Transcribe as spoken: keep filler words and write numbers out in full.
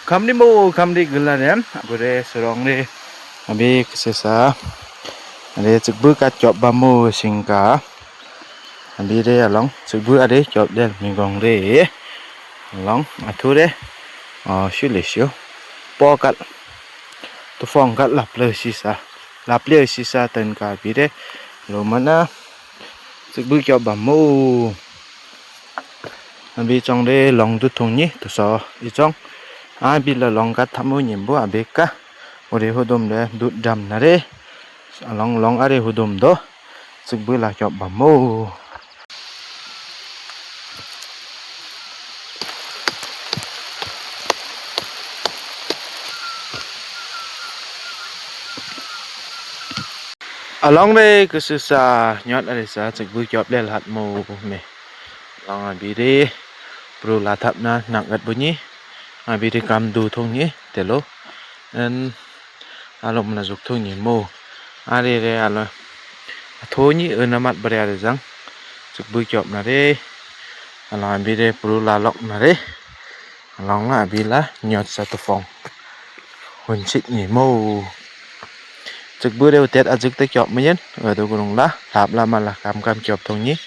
Kamni mo, kamni gila ne. Abure sorong re. Abi kisisa. Are chikbu kat kyop bamu singka. Abi re along. Chikbu are kyop del migong re. Along. Athu re. Oh, shu le shu. Po kat. Tufong kat laple sisa. Laple sisa tenka abi re. Lo mana. Chikbu kyop bamu. Abi chong re long du thung ni, tuso i chong. Abi la long ka thamu ni bu abi ka. Ore hudum re dut dam na re. Along long are hudum do. Chikbu la kyop bamu. Along re kusisa nyot are sa chikbu kyop le lat mo me. Along abi re pru la thap na nak gat bunyi. Abi re kam du thung ni telo. En alom na zuk thung ni mo. Are re alo. Athu ni en amat bare are zang. Chikbu kyop na re. Along abi re pru la lok na re. Along la abi la nyot sa tufong. Hun chit ni mo. Chikbu re utet ajik te kyop mayen. Adu gurung la. Lap la ma la kam kam kyop thung ni.